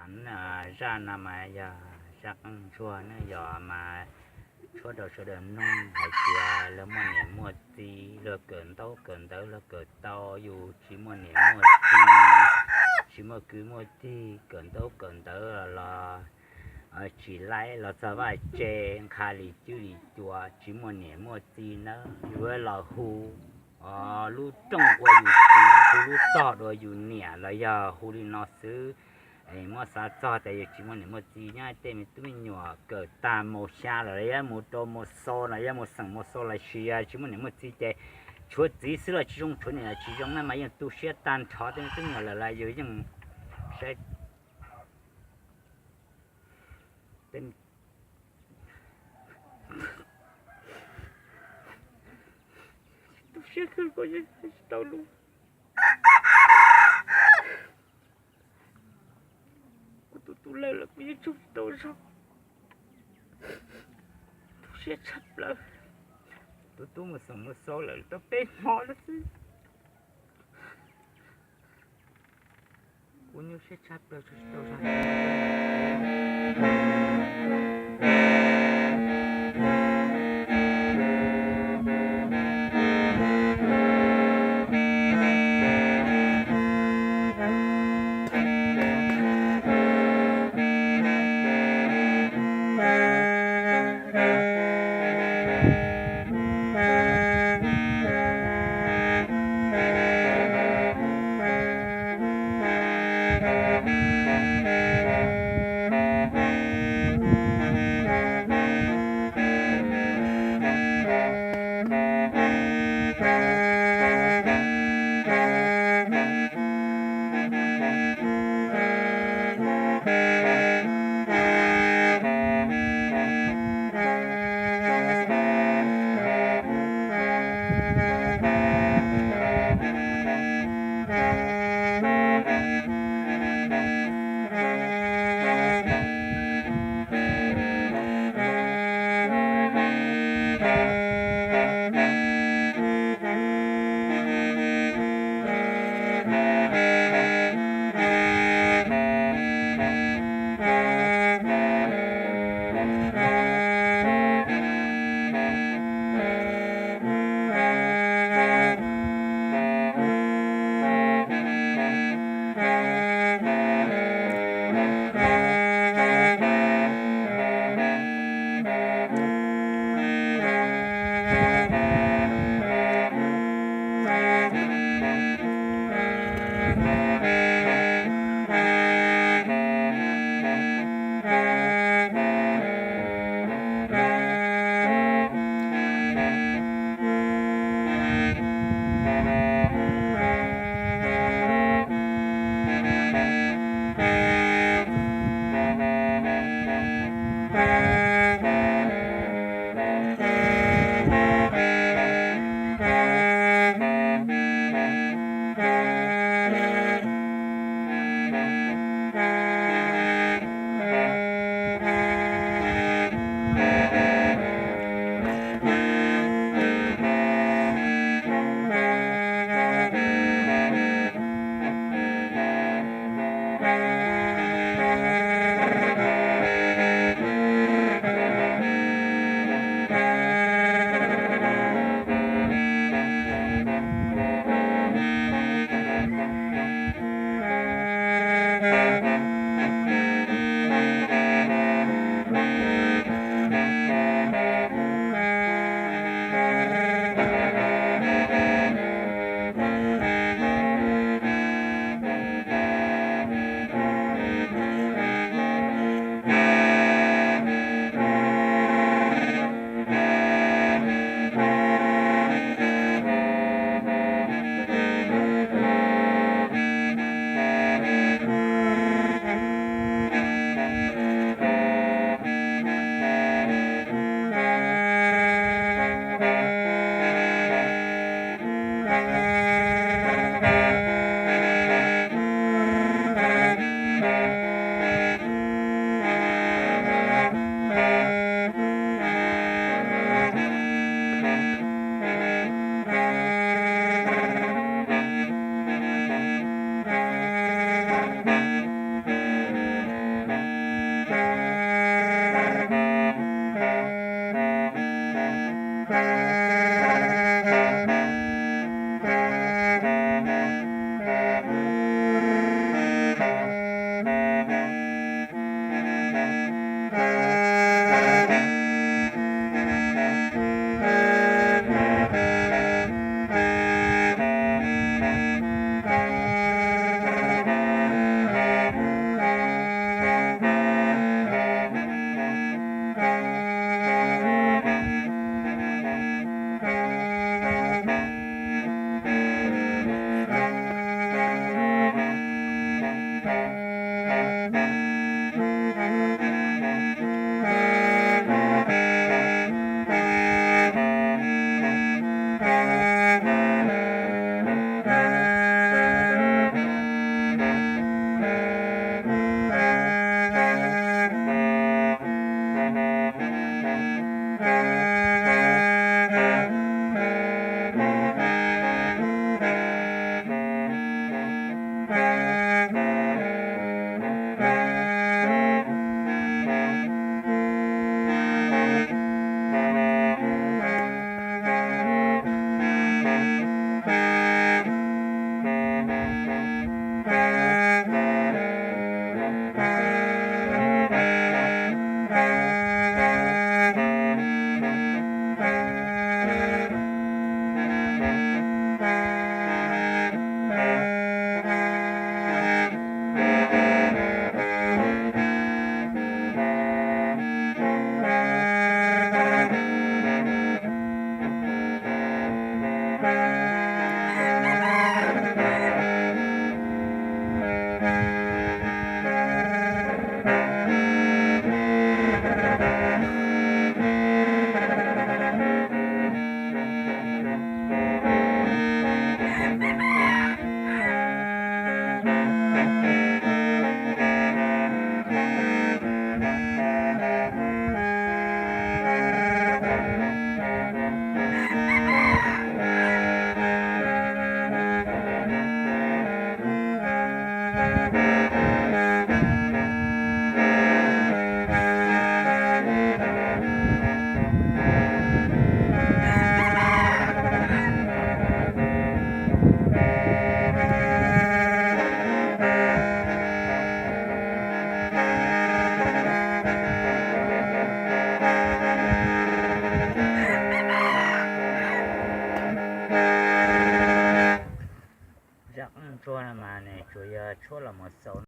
Zaj no mas yog zaj qeej ntsuag ne, yog mas tshuab rau sawv daws mloog hais tias luag muaj niam muaj txiv, luag kawm ntaub kawm ntawv, luag kawm tau, yus tsis muaj niam muaj txiv, tsis muaj kwv muaj tij, kawm ntaub kawm ntawv los tsis laib, los txog vaj tse nqa li cwb li cua, tsis muaj niam muaj txiv nawb, yuav los hu lub rooj ua yus txiv, hu lub tog ua yus niam los yog hu li no xwb. Muab xav txog tias yus tsis muaj niam muaj txiv, nyob tej me tub me nyuam kawm tag mus xya los yog mus rau mus xo los yog mus xeem mus xo los sis tsis muaj niam muaj txiv ces tshuav txiv xwb los tsis zoo, tshuav niam los tsis zoo na, mas yeej tu siab tag nrho tej me tub me nyuam lawm los yus yeej saib tu siab kawg, kuv yeej tsis tau lus. Kuv tus tub lawm los kuv yeej tsaug tsis tau zog. Tu siab tshaj plaws. Tus tub mus xeem mus xo lawm tau peb hmo lawm xwb. Kuv nyuaj siab tshaj plaws tsaug tsis tau zog.